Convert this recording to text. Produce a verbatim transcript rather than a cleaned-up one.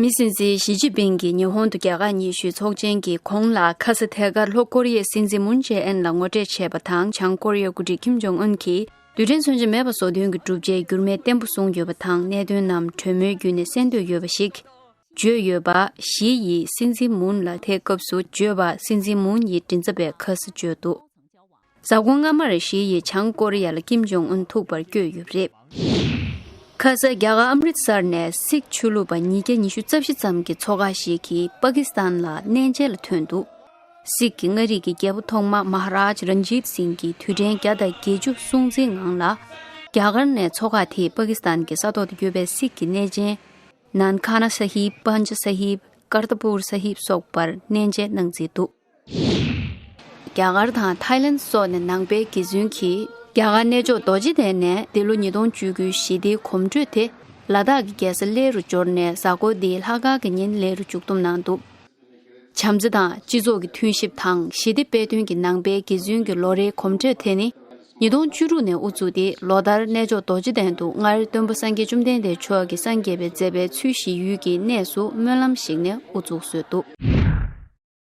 མི་སྲིད་འཛིན་ཞི་ཅིན་ཕིང་གིས་ཉི་ཧོང་དུ་རྒྱ་གར་ཉི་ཤུའི་ཚོགས་ཆེན་གྱི་གོང་ལ་ཁ་ས་ཐད་ཀར་ལྷོ་ཀོ་རི་ཡའི་སྲིད་འཛིན་མུན་ཇེ་ཨིན་ལ་ངོ་སྤྲོད་བྱས་པ་དང་། བྱང་ཀོ་རི་ཡའི་འགོ་ཁྲིད་ཀིམ་ཇོང་ཨུན་གྱིས་རྡུལ་ཕྲན་མཚོན་ཆ་མེད་པ་བཟོ་དོན་གྱི་གྲུབ་ཆའི་འགྱུར་མེད་བརྟན་པོ་བཟུང་ཡོད་པ་དང་། གནད་དོན་རྣམས་གྲོས་མོལ་བརྒྱུད་ནས་སེལ་འདོད་ཡོད་པ་ཞིག་བརྗོད་ཡོད་པ། ཞི་ཡིས་སྲིད་འཛིན་མུན་ལ་དེ་སྐབས་སུ་བརྗོད་པ། སྲིད་འཛིན་མུན་ཡིས་མགྲིན་ཚབ་པས་ཁ་སང་བརྗོད་འདུག་གཟའ་འཁོར་སྔ་མར་ཞི་ཡིས་བྱང་ཀོ་རི་ཡ་ལ་ཀིམ་ཇོང་ཨུན་ཐུག་པར་བསྐྱོད་ཡོད་པ་རེད། ཁ་སང་རྒྱ་གར་ཨམ་རིད་སར་ནས་སིག་ཆོས་ལུགས་པ་ཉིས་བརྒྱ་ཉི་ཤུ་རྩ་བཞི་ཙམ་གྱི་ཚོགས་ཁག་ཞིག་གིས་པ་ཀི་སི་ཐན་ལ་གནས་མཇལ་ལ་ཐོན་འདུག་སིག་གི་མངའ་རིས་ཀྱི་རྒྱལ་པོ་ཐོག་མ་མ་ཧ་རཱཇ་རན་ཇིད་སིང་གིས་དུས་དྲན་བརྒྱ་དང་བརྒྱད་ཅུ་སྲུང་བརྩིའི་ངང་ལ། རྒྱ་གར་ནས་ཚོགས་ཁག་དེས་པ་ཀི་སི་ཐན་གྱི་ས་ཐོག་ཏུ་ཡོད་པའི་སིག་གི་གནས་ཆེན། ནན་ཁ་ན་ས་ཧིབ། པན་ཇ་ས་ཧིབ། ཀར་ཏ་པུར་ས་ཧིབ་སོགས་པར་གནས་མཇལ་གནང་མཛད་འདུག་རྒྱ་གར་དང་ཐའི་ལན་སོགས་ནས་ནང་པའི་དགེ་བཙུན་གྱིས་རྒྱ་གར་གནས་མཆོག་རྡོ་རྗེ་གདན་ནས་འདི་ལོ་ཉིས་སྟོང་བཅུ་དགུའི་ཞི་བདེའི་གོམ་བགྲོད་དེ་ལ་དྭགས་ཀྱི་རྒྱལ་ས་གླེ་རུ་འབྱོར་ནས་གཟའ་འཁོར་འདིའི་ལྷག་དཀར་གྱི་ཉིན་གླེ་རུ་མཇུག་བསྡོམས་གནང་འདུག་བྱམས་བརྩེ་དང་སྤྱི་ཚོགས་ཀྱི་མཐུན་གཤིབ་དང་ཞི་བདེ་དཔེ་སྟོན་གྱི་ནང་པའི་དགེ་བཙུན་གྱི་ལོ་རེའི་གོམ་བགྲོད་དེ་ནི་ཉིས་སྟོང་བཅུ་དྲུག་ནས་དབུ་བཙུགས་ཏེ། ལོ་ལྟར་གནས་མཆོག་རྡོ་རྗེ་གདན་དུ་སྔར་སྟོན་པ་སངས་རྒྱས་བཅོམ་ལྡན་འདས་མཆོག་གིས་སངས་རྒྱས་པའི་མཛད་པའི་ཚུལ་ཞི་ཡུལ་གྱི་གནས་སུ་སྨོན་ལམ་ཞིག་ནས་དབུ་བཙུགས་སྲོལ་འདུག